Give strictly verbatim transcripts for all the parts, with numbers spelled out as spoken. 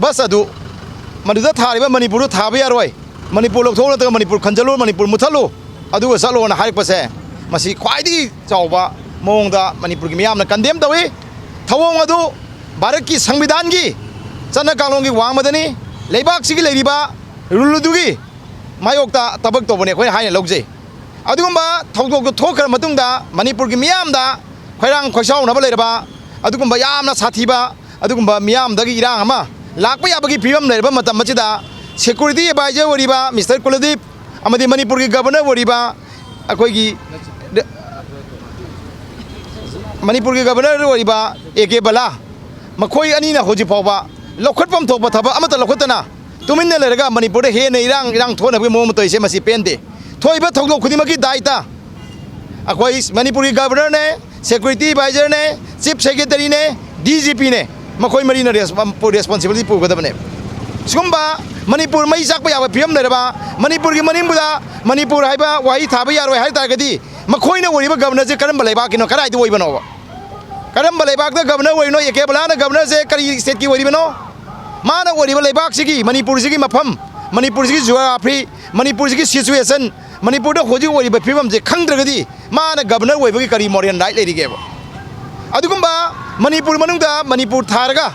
Bus ꯑꯗꯨ ꯃꯗꯨꯗ ꯊꯥꯔꯤꯕ ꯃꯅꯤꯄꯨꯔꯗꯨ ꯊꯥꯕ ꯌꯥꯔꯣꯏ, ꯃꯅꯤꯄꯨꯔ ꯂꯧꯊꯣꯛꯎ ꯅꯠꯇ꯭ꯔꯒ ꯃꯅꯤꯄꯨꯔ ꯈꯟꯖꯜꯂꯨ, ꯃꯅꯤꯄꯨꯔ ꯃꯨꯠꯊꯠꯂꯨ, ꯑꯗꯨꯒ ꯆꯠꯂꯣꯅ ꯍꯥꯏꯔꯛꯄꯁꯦ, ꯃꯁꯤ ꯈ꯭ꯋꯥꯏꯗꯒꯤ ꯆꯥꯎꯕ ꯃꯑꯣꯡꯗ ꯃꯅꯤꯄꯨꯔꯒꯤ ꯃꯤꯌꯥꯝꯅ ꯀꯟꯗꯦꯝ ꯇꯧꯏ꯫ ꯊꯧꯑꯣꯡ ꯑꯗꯨ ꯚꯥꯔꯠꯀꯤ ꯁꯪꯕꯤꯙꯥꯟꯒꯤ ꯆꯠꯅ ꯀꯥꯡꯂꯣꯟꯒꯤ ꯋꯥꯡꯃꯗꯅꯤ, ꯂꯩꯕꯥꯛꯁꯤꯒꯤ ꯂꯩꯔꯤꯕ ꯔꯨꯜ ꯑꯗꯨꯒꯤ ꯃꯥꯌꯣꯛꯇ ꯊꯕꯛ ꯇꯧꯕꯅꯤ ꯑꯩꯈꯣꯏꯅ ꯍꯥꯏꯅ ꯂꯧꯖꯩ꯫ ꯑꯗꯨꯒꯨꯝꯕ ꯊꯧꯗꯣꯛꯇꯨ ꯊꯣꯛꯈ꯭ꯔ ꯃꯇꯨꯡꯗ ꯃꯅꯤꯄꯨꯔꯒꯤ ꯃꯤꯌꯥꯝꯗ ꯈꯣꯏꯔꯥꯡ ꯈꯣꯏꯁꯥꯎꯅꯕ ꯂꯩꯔꯕ, ꯑꯗꯨꯒꯨꯝꯕ ꯌꯥꯝꯅ ꯁꯥꯊꯤꯕ, ꯑꯗꯨꯒꯨꯝꯕ ꯃꯤꯌꯥꯝꯗꯒꯤ ꯏꯔꯥꯡ ꯑꯃ ꯂꯥꯛꯄ ꯌꯥꯕꯒꯤ ꯐꯤꯕꯝ ꯂꯩꯔꯕ ꯃꯇꯝ ꯑꯁꯤꯗ, ꯁꯦꯀ꯭ꯌꯨꯔꯤꯇꯤ ꯑꯦꯗꯚꯥꯏꯖꯔ ꯑꯣꯏꯔꯤꯕ ꯃꯤꯁꯇꯔ ꯀꯨꯂꯗꯤꯞ ꯑꯃꯗꯤ ꯃꯅꯤꯄꯨꯔꯒꯤ ꯒꯕꯔꯅꯔ ꯑꯣꯏꯔꯤꯕ ꯑꯩꯈꯣꯏꯒꯤ ꯃꯅꯤꯄꯨꯔꯒꯤ ꯒꯕꯔꯅꯔ ꯑꯣꯏꯔꯤꯕ ꯑꯦ ꯀꯦ ꯕꯂꯥ, ꯃꯈꯣꯏ ꯑꯅꯤꯅ ꯍꯧꯖꯤꯛ ꯐꯥꯎꯕ ꯂꯧꯈꯠꯐꯝ ꯊꯣꯛꯄ ꯊꯕꯛ ꯑꯃꯠꯇ ꯂꯧꯈꯠꯇꯅ ꯇꯨꯃꯤꯟꯅ ꯂꯩꯔꯒ ꯃꯅꯤꯄꯨꯔꯗ ꯍꯦꯟꯅ ꯏꯔꯥꯡ ꯏꯔꯥꯡ ꯊꯣꯛꯅꯕꯒꯤ ꯃꯑꯣꯡ ꯑꯃ ꯇꯧꯔꯤꯁꯦ, ꯃꯁꯤ ꯄꯦꯟꯗꯦ꯫ ꯊꯣꯛꯏꯕ ꯊꯧꯗꯣꯛ ꯈꯨꯗꯤꯡꯃꯛꯀꯤ ꯗꯥꯏꯇ ꯑꯩꯈꯣꯏ ꯃꯅꯤꯄꯨꯔꯒꯤ ꯒꯕꯔꯅꯔꯅꯦ, ꯁꯦꯀ꯭ꯌꯨꯔꯤꯇꯤ ꯑꯦꯗꯚꯥꯏꯖꯔꯅꯦ, ꯆꯤꯐ ꯁꯦꯀ꯭ꯔꯦꯇꯔꯤꯅꯦ, ꯗꯤ ꯖꯤ ꯄꯤꯅꯦ, ꯃꯈꯣꯏ ꯃꯔꯤꯅ ꯔꯦꯁ-, ꯔꯦꯁꯄꯣꯟꯁꯤꯕꯤꯂꯤꯇꯤ ꯄꯨꯒꯗꯕꯅꯦ꯫ ꯁꯤꯒꯨꯝꯕ ꯃꯅꯤꯄꯨꯔ ꯃꯩ ꯆꯥꯛꯄ ꯌꯥꯕ ꯐꯤꯕꯝ ꯂꯩꯔꯕ, ꯃꯅꯤꯄꯨꯔꯒꯤ ꯃꯅꯤꯡꯕꯨꯗ ꯃꯅꯤꯄꯨꯔ ꯍꯥꯏꯕ ꯋꯥꯍꯩ ꯊꯥꯕ ꯌꯥꯔꯣꯏ ꯍꯥꯏ ꯇꯥꯔꯒꯗꯤ, ꯃꯈꯣꯏꯅ ꯑꯣꯏꯔꯤꯕ ꯒꯕꯔꯅꯔꯁꯦ ꯀꯔꯝꯕ ꯂꯩꯕꯥꯛꯀꯤꯅꯣ, ꯀꯗꯥꯏꯗ ꯑꯣꯏꯕꯅꯣꯕ? ꯀꯔꯝꯕ ꯂꯩꯕꯥꯛꯇ ꯒꯕꯔꯅꯔ ꯑꯣꯏꯔꯤꯅꯣ? ꯑꯦ ꯀꯦ ꯕꯂꯥꯅ ꯒꯕꯔꯅꯔꯁꯦ ꯀꯔꯤ ꯁ꯭ꯇꯦꯠꯀꯤ ꯑꯣꯏꯔꯤꯕꯅꯣ? ꯃꯥꯅ ꯑꯣꯏꯔꯤꯕ ꯂꯩꯕꯥꯛꯁꯤꯒꯤ, ꯃꯅꯤꯄꯨꯔꯁꯤꯒꯤ ꯃꯐꯝ, ꯃꯅꯤꯄꯨꯔꯁꯤꯒꯤ ꯖꯤꯑꯣꯒ꯭ꯔꯥꯐꯤ, ꯃꯅꯤꯄꯨꯔꯁꯤꯒꯤ ꯁꯤꯆꯨꯋꯦꯁꯟ, ꯃꯅꯤꯄꯨꯔꯗ ꯍꯧꯖꯤꯛ ꯑꯣꯏꯔꯤꯕ ꯐꯤꯕꯝꯁꯦ ꯈꯪꯗ꯭ꯔꯒꯗꯤ ꯃꯥꯅ ꯒꯕꯔꯅꯔ ꯑꯣꯏꯕꯒꯤ ꯀꯔꯤ ꯃꯣꯔꯦꯜ ꯔꯥꯏꯠ ꯂꯩꯔꯤꯒꯦꯕ? ꯑꯗꯨꯒꯨꯝꯕ ꯃꯅꯤꯄꯨꯔ ꯃꯅꯨꯡꯗ ꯃꯅꯤꯄꯨꯔ ꯊꯥꯔꯒ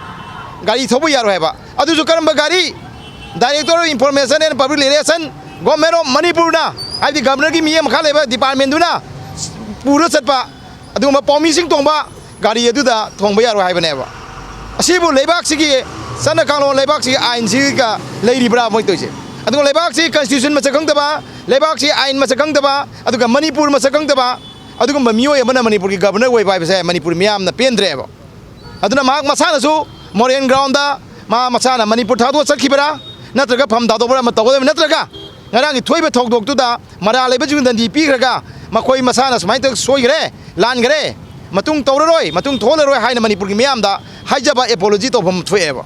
ꯒꯥꯔꯤ ꯊꯧꯕ ꯌꯥꯔꯣꯏ ꯍꯥꯏꯕ, ꯑꯗꯨꯁꯨ ꯀꯔꯝꯕ ꯒꯥꯔꯤ? Director of Information and Public Relation, Government of ꯃꯅꯤꯄꯨꯔꯅ, ꯍꯥꯏꯕꯗꯤ ꯒꯕꯔꯅꯔꯒꯤ ꯃꯤ ꯃꯈꯥ ꯂꯩꯕ ꯗꯤꯄꯥꯔꯠꯃꯦꯟꯗꯨꯅ ꯄꯨꯔ ꯆꯠꯄ ꯑꯗꯨꯒꯨꯝꯕ ꯄꯥꯎꯃꯤꯁꯤꯡ ꯇꯣꯡꯕ ꯒꯥꯔꯤ ꯑꯗꯨꯗ ꯊꯣꯡꯕ ꯌꯥꯔꯣꯏ ꯍꯥꯏꯕꯅꯦꯕ꯫ ꯑꯁꯤꯕꯨ ꯂꯩꯕꯥꯛꯁꯤꯒꯤ ꯆꯠꯅ ꯀꯥꯡꯂꯣꯟ, ꯂꯩꯕꯥꯛꯁꯤꯒꯤ ꯑꯥꯏꯟꯁꯤꯒ ꯂꯩꯔꯤꯕ꯭ꯔꯥ ꯃꯣꯏ ꯇꯧꯔꯤꯁꯦ? ꯑꯗꯨꯒ ꯂꯩꯕꯥꯛꯁꯤ ꯀꯟꯁꯇꯤꯇ꯭ꯌꯨꯁꯟ ꯃꯁꯛ ꯈꯪꯗꯕ, ꯂꯩꯕꯥꯛꯁꯤ ꯑꯥꯏꯟ ꯃꯁꯛ ꯈꯪꯗꯕ, ꯑꯗꯨꯒ ꯃꯅꯤꯄꯨꯔ ꯃꯁꯛ ꯈꯪꯗꯕ, ꯑꯗꯨꯒꯨꯝꯕ ꯃꯤꯑꯣꯏ ꯑꯃꯅ ꯃꯅꯤꯄꯨꯔꯒꯤ ꯒꯕꯔꯅꯔ ꯑꯣꯏꯕ ꯍꯥꯏꯕꯁꯦ ꯃꯅꯤꯄꯨꯔ ꯃꯤꯌꯥꯝꯅ ꯄꯦꯟꯗ꯭ꯔꯦꯕ꯫ ꯑꯗꯨꯅ ꯃꯍꯥꯛ ꯃꯁꯥꯅꯁꯨ ꯃꯣꯔꯦꯜ ꯒ꯭ꯔꯥꯎꯟꯗ ꯃꯥ ꯃꯁꯥꯅ ꯃꯅꯤꯄꯨꯔ ꯊꯥꯗꯣꯛꯑ ꯆꯠꯈꯤꯕ꯭ꯔꯥ, ꯅꯠꯇ꯭ꯔꯒ ꯐꯝ ꯊꯥꯗꯣꯛꯄ꯭ꯔꯥ ꯑꯃ ꯇꯧꯒꯗꯕꯅꯤ, ꯅꯠꯇ꯭ꯔꯒ ꯉꯔꯥꯡꯒꯤ ꯊꯣꯛꯏꯕ ꯊꯧꯗꯣꯛꯇꯨꯗ ꯃꯔꯥꯜ ꯂꯩꯕꯁꯤꯡꯗ ꯗꯟꯗꯤ ꯄꯤꯈ꯭ꯔꯒ ꯃꯈꯣꯏ ꯃꯁꯥꯅ ꯁꯨꯃꯥꯏꯅ ꯇꯧ ꯁꯣꯏꯈ꯭ꯔꯦ, ꯂꯥꯟꯈ꯭ꯔꯦ, ꯃꯇꯨꯡ ꯇꯧꯔꯔꯣꯏ, ꯃꯇꯨꯡ ꯊꯣꯛꯍꯜꯂꯔꯣꯏ ꯍꯥꯏꯅ ꯃꯅꯤꯄꯨꯔꯒꯤ ꯃꯤꯌꯥꯝꯗ ꯍꯥꯏꯖꯕ ꯑꯦꯄꯣꯂꯣꯖꯤ ꯇꯧꯐꯝ ꯊꯣꯛꯑꯦꯕ꯫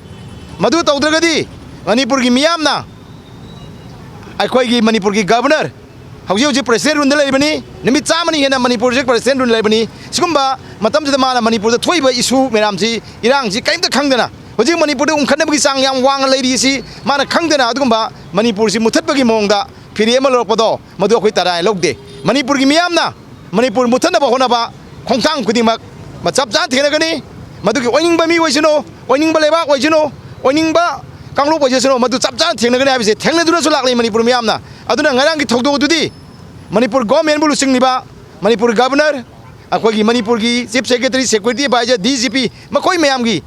ꯃꯗꯨ ꯇꯧꯗ꯭ꯔꯒꯗꯤ ꯃꯅꯤꯄꯨꯔꯒꯤ ꯃꯤꯌꯥꯝꯅ ꯑꯩꯈꯣꯏꯒꯤ ꯃꯅꯤꯄꯨꯔꯒꯤ ꯒꯕꯔꯅꯔ ꯍꯧꯖꯤꯛ ꯍꯧꯖꯤꯛ ꯄ꯭ꯔꯦꯁꯤꯗꯦꯟ ꯔꯨꯜꯗ ꯂꯩꯔꯤꯕꯅꯤ꯫ ꯅꯨꯃꯤꯠ ꯆꯥꯝꯃꯅꯤ ꯍꯦꯟꯅ ꯃꯅꯤꯄꯨꯔꯁꯦ ꯄ꯭ꯔꯦꯁꯤꯗꯦꯟ ꯔꯨꯜ ꯂꯩꯕꯅꯤ꯫ ꯁꯤꯒꯨꯝꯕ ꯃꯇꯝꯁꯤꯗ ꯃꯥꯅ ꯃꯅꯤꯄꯨꯔꯗ ꯊꯣꯛꯏꯕ ꯏꯁꯨ ꯃꯌꯥꯝꯁꯤ, ꯏꯔꯥꯡꯁꯤ ꯀꯔꯤꯝꯇ ꯈꯪꯗꯅ, ꯍꯧꯖꯤꯛ ꯃꯅꯤꯄꯨꯔꯗ ꯎꯪꯈꯠꯅꯕꯒꯤ ꯆꯥꯡ ꯌꯥꯝ ꯋꯥꯡꯅ ꯂꯩꯔꯤ ꯑꯁꯤ ꯃꯥꯅ ꯈꯪꯗꯅ ꯑꯗꯨꯒꯨꯝꯕ ꯃꯅꯤꯄꯨꯔꯁꯤ ꯃꯨꯊꯠꯄꯒꯤ ꯃꯑꯣꯡꯗ ꯐꯤꯔꯦꯞ ꯑꯃ ꯂꯧꯔꯛꯄꯗꯣ, ꯃꯗꯨ ꯑꯩꯈꯣꯏ ꯇꯔꯥꯏ ꯂꯧꯗꯦ꯫ ꯃꯅꯤꯄꯨꯔꯒꯤ ꯃꯤꯌꯥꯝꯅ ꯃꯅꯤꯄꯨꯔ ꯃꯨꯊꯠꯅꯕ ꯍꯣꯠꯅꯕ ꯈꯣꯡꯊꯥꯡ ꯈꯨꯗꯤꯡꯃꯛ ꯃ-, ꯆꯞ ꯆꯥꯅ ꯊꯦꯡꯅꯒꯅꯤ꯫ ꯃꯗꯨꯒꯤ ꯑꯣꯏꯅꯤꯡꯕ ꯃꯤ ꯑꯣꯏꯁꯅꯨ, ꯑꯣꯏꯅꯤꯡꯕ ꯂꯩꯕꯥꯛ ꯑꯣꯏꯁꯅꯨ, ꯑꯣꯏꯅꯤꯡꯕ ꯀꯥꯡꯂꯨꯞ ꯑꯣꯏꯖꯁꯅꯨ, ꯃꯗꯨ ꯆꯞ ꯆꯥꯅ ꯊꯦꯡꯅꯒꯅꯤ ꯍꯥꯏꯕꯁꯦ ꯊꯦꯡꯅꯗꯨꯅꯁꯨ ꯂꯥꯛꯂꯤ ꯃꯅꯤꯄꯨꯔ ꯃꯤꯌꯥꯝꯅ꯫ ꯑꯗꯨꯅ ꯉꯔꯥꯡꯒꯤ ꯊꯧꯗꯣꯛ ꯑꯗꯨꯗꯤ ꯃꯅꯤꯄꯨꯔ ꯒꯣꯔꯃꯦꯟꯕꯨ ꯂꯨꯆꯤꯡꯂꯤꯕ ꯃꯅꯤꯄꯨꯔ ꯒꯕꯔꯅꯔ, ꯑꯩꯈꯣꯏꯒꯤ ꯃꯅꯤꯄꯨꯔꯒꯤ chief secretary, security adviser, D G P, ꯃꯈꯣꯏ ꯃꯌꯥꯝꯒꯤ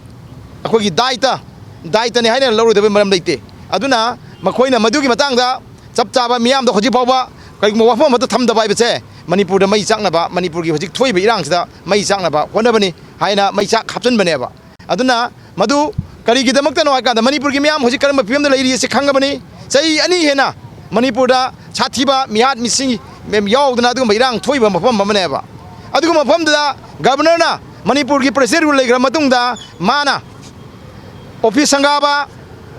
ꯑꯩꯈꯣꯏꯒꯤ ꯗꯥꯏꯇ, ꯗꯥꯏꯇꯅꯤ ꯍꯥꯏꯅ ꯂꯧꯔꯣꯏꯗꯕ ꯃꯔꯝ ꯂꯩꯇꯦ꯫ ꯑꯗꯨꯅ ꯃꯈꯣꯏꯅ ꯃꯗꯨꯒꯤ ꯃꯇꯥꯡꯗ ꯆꯞ ꯆꯥꯕ ꯃꯤꯌꯥꯝꯗ ꯍꯧꯖꯤꯛ ꯐꯥꯎꯕ ꯀꯔꯤꯒꯨꯝꯕ ꯋꯥꯐꯝ ꯑꯃꯠꯇ ꯊꯝꯗꯕ ꯍꯥꯏꯕꯁꯦ ꯃꯅꯤꯄꯨꯔꯗ ꯃꯩ ꯆꯥꯛꯅꯕ, ꯃꯅꯤꯄꯨꯔꯒꯤ ꯍꯧꯖꯤꯛ ꯊꯣꯛꯏꯕ ꯏꯔꯥꯡꯁꯤꯗ ꯃꯩ ꯆꯥꯛꯅꯕ ꯍꯣꯠꯅꯕꯅꯤ ꯍꯥꯏꯅ ꯃꯩ ꯆꯥꯛ ꯍꯥꯞꯆꯤꯟꯕꯅꯦꯕ꯫ ꯑꯗꯨꯅ ꯃꯗꯨ ꯀꯔꯤꯒꯤꯗꯃꯛꯇꯅꯣ ꯍꯥꯏ ꯀꯥꯟꯗ ꯃꯅꯤꯄꯨꯔꯒꯤ ꯃꯤꯌꯥꯝ ꯍꯧꯖꯤꯛ ꯀꯔꯝꯕ ꯐꯤꯕꯝꯗ ꯂꯩꯔꯤ ꯑꯁꯤ ꯈꯪꯉꯕꯅꯤ꯫ ꯆꯍꯤ ꯑꯅꯤ ꯍꯦꯟꯅ ꯃꯅꯤꯄꯨꯔꯗ ꯁꯥꯊꯤꯕ ꯃꯤꯍꯥꯠ ꯃꯤꯁꯤꯡ ꯃꯌꯥꯝ ꯌꯥꯎꯗꯅ ꯑꯗꯨꯒꯨꯝꯕ ꯏꯔꯥꯡ ꯊꯣꯛꯏꯕ ꯃꯐꯝ ꯑꯃꯅꯦꯕ꯫ ꯑꯗꯨꯒꯨꯝꯕ ꯃꯐꯝꯗꯨꯗ ꯒꯕꯔꯅꯔꯅ ꯃꯅꯤꯄꯨꯔꯒꯤ ꯄ꯭ꯔꯦꯁꯤꯗꯦꯟ ꯔꯨꯜ ꯂꯩꯈ꯭ꯔ ꯃꯇꯨꯡꯗ ꯃꯥꯅ ꯑꯣꯐꯤꯁ ꯁꯪꯒꯥꯕ,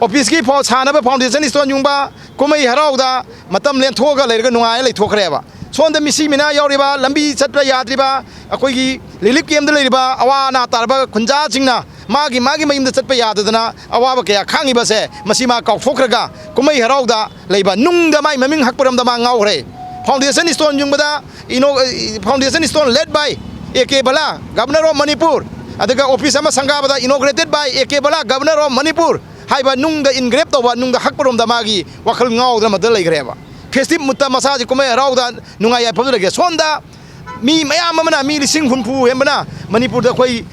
ꯑꯣꯐꯤꯁꯀꯤ ꯐꯥꯎ ꯁꯥꯅꯕ ꯐꯥꯎꯟꯗꯦꯁꯟ ꯁ꯭ꯇꯣꯟ ꯌꯨꯡꯕ, ꯀꯨꯝꯍꯩ ꯍꯔꯥꯎꯗ ꯃꯇꯝ ꯂꯦꯟꯊꯣꯛꯑꯒ ꯂꯩꯔꯒ ꯅꯨꯡꯉꯥꯏꯅ ꯂꯩꯊꯣꯛꯈ꯭ꯔꯦꯕ꯫ ꯁꯣꯝꯗ ꯃꯤꯁꯤ ꯃꯤꯅꯥ ꯌꯥꯎꯔꯤꯕ, ꯂꯝꯕꯤ ꯆꯠꯄ ꯌꯥꯗ꯭ꯔꯤꯕ, ꯑꯩꯈꯣꯏꯒꯤ ꯔꯤꯂꯤꯐ ꯀꯦꯝꯗ ꯂꯩꯔꯤꯕ ꯑꯋꯥ ꯑꯅꯥ ꯇꯥꯔꯕ ꯈꯨꯟꯖꯥꯁꯤꯡꯅ ꯃꯥꯒꯤ ꯃꯥꯒꯤ ꯃꯌꯨꯝꯗ ꯆꯠꯄ ꯌꯥꯗꯗꯅ ꯑꯋꯥꯕ ꯀꯌꯥ ꯈꯥꯡꯉꯤꯕꯁꯦ, ꯃꯁꯤ ꯃꯥ ꯀꯥꯎꯊꯣꯛꯈ꯭ꯔꯒ ꯀꯨꯝꯍꯩ ꯍꯔꯥꯎꯗ ꯂꯩꯕ, ꯅꯨꯡꯗ ꯃꯥꯏ ꯃꯃꯤꯡ ꯍꯛꯄꯔꯣꯝꯗ ꯃꯥ ꯉꯥꯎꯈ꯭ꯔꯦ꯫ ꯐꯥꯎꯟꯗꯦꯁꯟ ꯁ꯭ꯇꯣꯟ ꯌꯨꯡꯕꯗ ꯏꯅꯣ-, foundation stone led by A K Bhalla, Governor of Manipur, ꯑꯗꯨꯒ ꯑꯣꯐꯤꯁ ꯑꯃ ꯁꯪꯒꯥꯕꯗ inaugurated by A K Bhalla, Governor of Manipur ꯍꯥꯏꯕ ꯅꯨꯡꯗ ꯏꯟꯒ꯭ꯔꯦꯞ ꯇꯧꯕ, ꯅꯨꯡꯗ ꯍꯛꯄꯔꯣꯝꯗ ꯃꯥꯒꯤ ꯋꯥꯈꯜ ꯉꯥꯎꯗꯅ ꯃꯗꯨꯗ ꯂꯩꯈ꯭ꯔꯦꯕ꯫ ꯐꯦꯁꯇꯤꯚ ꯃꯨꯠꯇ ꯃꯁꯥꯁꯤ ꯀꯨꯝꯍꯩ ꯍꯔꯥꯎꯗ ꯅꯨꯡꯉꯥꯏ ꯌꯥꯏꯐꯕꯗ ꯂꯩꯈ꯭ꯔꯦ꯫ ꯁꯣꯝꯗ ꯃꯤ ꯃꯌꯥꯝ ꯑꯃꯅ, ꯃꯤ ꯂꯤꯁꯤꯡ ꯍꯨꯝꯐꯨ ꯍꯦꯟꯕꯅ ꯃꯅꯤꯄꯨꯔꯗ ꯑꯩꯈꯣꯏ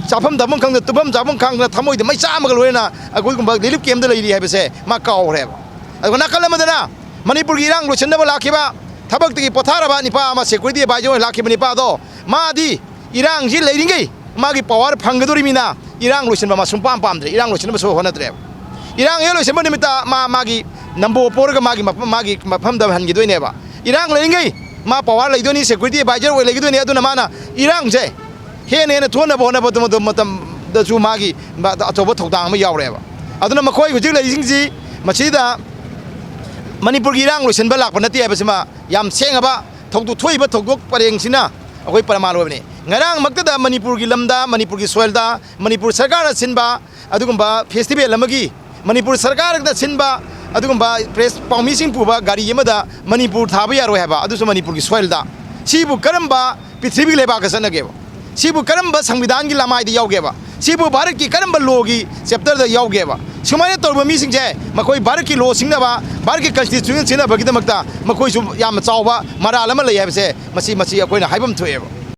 ꯆꯥꯐꯝ ꯊꯛꯐꯝ ꯈꯪꯗꯅ, ꯇꯨꯝꯐꯝ ꯆꯥꯐꯝ ꯈꯪꯗꯅ, ꯊꯃꯣꯏꯗ ꯃꯩꯆꯥ ꯑꯃꯒ ꯂꯣꯏꯅꯅ ꯑꯩꯈꯣꯏꯒꯨꯝꯕ ꯔꯤꯂꯤꯐ ꯀꯦꯝꯗ ꯂꯩꯔꯤ ꯍꯥꯏꯕꯁꯦ ꯃꯥ ꯀꯥꯎꯈ꯭ꯔꯦꯕ꯫ ꯑꯗꯨꯒ ꯅꯥꯀꯜ ꯑꯃꯗꯅ ꯃꯅꯤꯄꯨꯔꯒꯤ ꯏꯔꯥꯡ ꯂꯣꯏꯁꯤꯟꯅꯕ ꯂꯥꯛꯈꯤꯕ, ꯊꯕꯛꯇꯒꯤ ꯄꯣꯊꯥꯔꯕ ꯅꯤꯄꯥ ꯑꯃ, ꯁꯦꯀ꯭ꯌꯨꯔꯤꯇꯤ ꯑꯦꯗꯚꯥꯏꯖꯔ ꯑꯣꯏꯅ ꯂꯥꯛꯈꯤꯕ ꯅꯤꯄꯥꯗꯣ, ꯃꯥꯗꯤ ꯏꯔꯥꯡꯁꯤ ꯂꯩꯔꯤꯉꯩ ꯃꯥꯒꯤ ꯄꯥꯋꯔ ꯐꯪꯒꯗꯣꯔꯤꯃꯤꯅ ꯏꯔꯥꯡ ꯂꯣꯏꯁꯤꯟꯕ ꯃꯥ ꯁꯨꯡꯄꯥꯝ ꯄꯥꯝꯗ꯭ꯔꯦ, ꯏꯔꯥꯡ ꯂꯣꯏꯁꯤꯟꯅꯕꯁꯨ ꯍꯣꯠꯅꯗ꯭ꯔꯦꯕ꯫ ꯏꯔꯥꯡ ꯍꯦꯛ ꯂꯣꯏꯁꯤꯟꯕ ꯅꯨꯃꯤꯠꯇ ꯃꯥ ꯃꯥꯒꯤ ꯅꯝꯕꯣ ꯄꯣꯔꯒ ꯃꯥꯒꯤ ꯃꯐꯝ, ꯃꯥꯒꯤ ꯃꯐꯝꯗ ꯍꯟꯈꯤꯗꯣꯏꯅꯦꯕ꯫ ꯏꯔꯥꯡ ꯂꯩꯔꯤꯉꯩ ꯃꯥ ꯄꯥꯋꯔ ꯂꯩꯗꯣꯏꯅꯤ, ꯁꯦꯀ꯭ꯌꯨꯔꯤꯇꯤ ꯑꯦꯗꯚꯥꯏꯖꯔ ꯑꯣꯏ ꯂꯩꯒꯗꯣꯏꯅꯤ꯫ ꯑꯗꯨꯅ ꯃꯥꯅ ꯏꯔꯥꯡꯁꯦ ꯍꯦꯟꯅ ꯍꯦꯟꯅ ꯊꯣꯛꯅꯕ ꯍꯣꯠꯅꯕꯗ ꯃꯇꯝꯗꯁꯨ ꯃꯥꯒꯤ ꯑꯆꯧꯕ ꯊꯧꯗꯥꯡ ꯑꯃ ꯌꯥꯎꯔꯛꯑꯦꯕ꯫ ꯑꯗꯨꯅ ꯃꯈꯣꯏ ꯍꯧꯖꯤꯛ ꯂꯩꯔꯤꯁꯤꯡꯁꯤ ꯃꯁꯤꯗ ꯃꯅꯤꯄꯨꯔꯒꯤ ꯏꯔꯥꯡ ꯂꯣꯏꯁꯤꯟꯕ ꯂꯥꯛꯄ ꯅꯠꯇꯦ ꯍꯥꯏꯕꯁꯤꯃ ꯌꯥꯝ ꯁꯦꯡꯉꯕ ꯊꯧꯗꯣꯛ ꯊꯣꯛꯏꯕ ꯊꯧꯗꯣꯛ ꯄꯔꯦꯡꯁꯤꯅ ꯑꯩꯈꯣꯏ ꯄ꯭ꯔꯃꯥꯟ ꯑꯣꯏꯕꯅꯤ꯫ ꯉꯔꯥꯡꯃꯛꯇꯗ ꯃꯅꯤꯄꯨꯔꯒꯤ ꯂꯝꯗ, ꯃꯅꯤꯄꯨꯔꯒꯤ ꯁꯣꯏꯜꯗ, ꯃꯅꯤꯄꯨꯔ ꯁꯔꯀꯥꯔꯅ ꯁꯤꯟꯕ ꯑꯗꯨꯒꯨꯝꯕ ꯐꯦꯁꯇꯤꯚꯦꯜ ꯑꯃꯒꯤ, ꯃꯅꯤꯄꯨꯔ ꯁꯔꯀꯥꯔꯅ ꯁꯤꯟꯕ ꯑꯗꯨꯒꯨꯝꯕ ꯄ꯭ꯔꯦꯁ ꯄꯥꯎꯃꯤꯁꯤꯡ ꯄꯨꯕ ꯒꯥꯔꯤ ꯑꯃꯗ ꯃꯅꯤꯄꯨꯔ ꯊꯥꯕ ꯌꯥꯔꯣꯏ ꯍꯥꯏꯕ, ꯑꯗꯨꯁꯨ ꯃꯅꯤꯄꯨꯔꯒꯤ ꯁꯣꯏꯜꯗ꯫ ꯁꯤꯕꯨ ꯀꯔꯝꯕ ꯄ꯭ꯔꯤꯊꯤꯕꯤꯒꯤ ꯂꯩꯕꯥꯛꯇ ꯆꯠꯅꯒꯦꯕ? ꯁꯤꯕꯨ ꯀꯔꯝꯕ ꯁꯪꯕꯤꯙꯥꯟꯒꯤ ꯂꯃꯥꯏꯗ ꯌꯥꯎꯒꯦꯕ? ꯁꯤꯕꯨ ꯚꯥꯔꯠꯀꯤ ꯀꯔꯝꯕ ꯂꯣꯒꯤ ꯆꯦꯞꯇꯔꯗ ꯌꯥꯎꯒꯦꯕ? ꯁꯨꯃꯥꯏꯅ ꯇꯧꯔꯕ ꯃꯤꯁꯤꯡꯁꯦ ꯃꯈꯣꯏ ꯚꯥꯔꯠꯀꯤ ꯂꯣ ꯁꯤꯡꯅꯕ, ꯚꯥꯔꯠꯀꯤ ꯀꯟꯁꯇꯤꯇ꯭ꯌꯨꯁꯟ ꯁꯤꯖꯤꯟꯅꯕꯒꯤꯗꯃꯛꯇ ꯃꯈꯣꯏꯁꯨ ꯌꯥꯝꯅ ꯆꯥꯎꯕ ꯃꯔꯥꯜ ꯑꯃ ꯂꯩ ꯍꯥꯏꯕꯁꯦ ꯃꯁꯤ, ꯃꯁꯤ ꯑꯩꯈꯣꯏꯅ ꯍꯥꯏꯐꯝ ꯊꯣꯛꯑꯦꯕ꯫